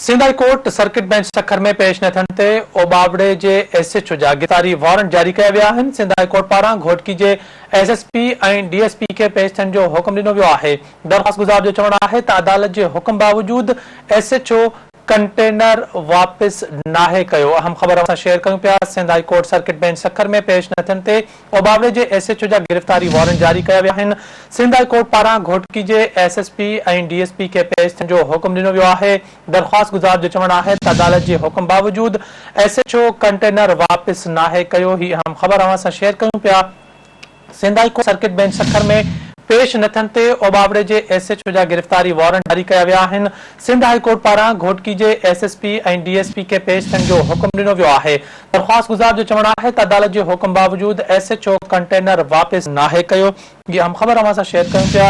Sindh high court circuit bench Sukkur ۾ پيش نه ٿيڻ تي اوٻاوڙي جي ايس ايڇ او جا گرفتاري وارنٽ جاري ڪيا ويا آهن. سنڌ هاء ڪورٽ پاران گهوٽڪي جي S S P ۽ D S P کي پيش ٿيڻ جو حڪم ڏنو ويو آهي. درخواستگذار جو چوڻ آهي ته عدالت جي حڪم باوجود ايس ايڇ او ڪنٽينر واپس ناهي ڪيو. اهم خبر اوهان سان شيئر ڪيون پيا Sindh high court circuit bench Sukkur ۾ پيش نه ٿيڻ تي اوٻاوڙي جي ايس ايڇ او جا گرفتاري وارنٽ جاري ڪيا ويا آهن. سنڌ هاء ڪورٽ پاران گهوٽڪي جي S S P ۽ D S P کي پيش ٿيڻ جو حڪم ڏنو ويو آهي. درخواستگذار جو چوڻ آهي ته عدالت جي حڪم باوجود ايس ايڇ او ڪنٽينر واپس ناهي ڪيو. هي اهم خبر اوهان سان شيئر ڪيون پيا. Sindh high court circuit bench Sukkur ۾ پيش نه ٿيڻ تي اوٻاوڙي جي ايس ايڇ او جا گرفتاري وارنٽ جاري ڪيا ويا آهن. سنڌ هاء ڪورٽ پاران گهوٽڪي جي S S P ۽ D S P کي پيش ٿيڻ جو حڪم ڏنو ويو آهي. درخواستگذار جو چوڻ آهي ته عدالت جي حڪم باوجود ايس ايڇ او ڪنٽينر واپس ناهي ڪيو. هي اهم خبر اوهان سان شيئر ڪيون پيا.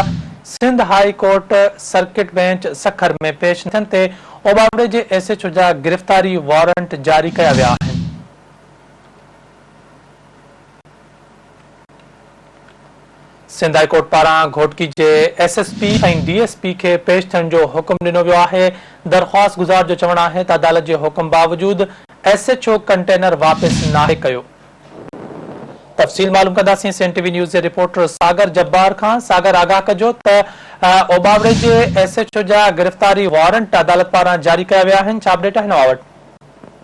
Sindh high court circuit bench Sukkur ۾ پيش نه ٿيڻ تي اوٻاوڙي جي ايس ايڇ او جا گرفتاري وارنٽ جاري ڪيا ويا آهن. سنڌ هاء ڪورٽ پاران گهوٽڪي جي S S P ۽ D S P کي پيش ٿيڻ جو حڪم ڏنو ويو آهي. درخواستگذار جو چوڻ آهي ته عدالت جي حڪم باوجود ايس ايڇ او ڪنٽينر واپس ناهي ڪيو. تفصيل معلوم ڪنداسين سنڌ ٽي وي نيوز جي رپورٽر ساگر جبار کان. ساگر آگاهه ڪجو ته اوٻاوڙي جي ايس ايڇ او جا گرفتاري وارنٽ عدالت پاران جاري ڪيا ويا آهن، ڇا اپڊيٽ آهن اوهان وٽ؟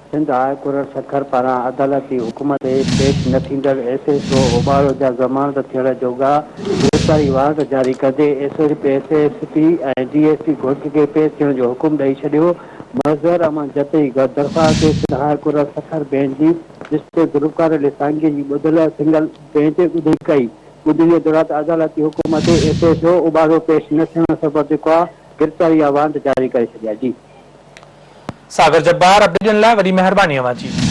سنڌ هاء ڪورٽ سکر پاران عدالتي حڪم تي پيش نه ٿيندڙ ايس ايس او اوٻاڙو جا ضمانت ٿيڻ جوڳا گرفتاري وارنٽ جاري ڪندي S S P ۽ D S P Ghotki کي پيش ٿيڻ جو حڪم ڏئي ڇڏيو. مظهر احمد جتوئي درخواست تي Sindh high court Sukkur bench جي جسٽس ذوالفقار علي سانگي جي ٻڌل سنگل بينچ ٻڌڻي ڪئي. ٻڌڻي دوران عدالتي حڪم تي ايس ايس او اوٻاڙو پيش نه ٿيڻ سبب جيڪو آ گرفتاري جا وارنٽ جاري ڪري ڇڏيا. جي. ساگر جبار اپڊيٽ ڏيڻ لاء وڏي مهرباني اوهان جي.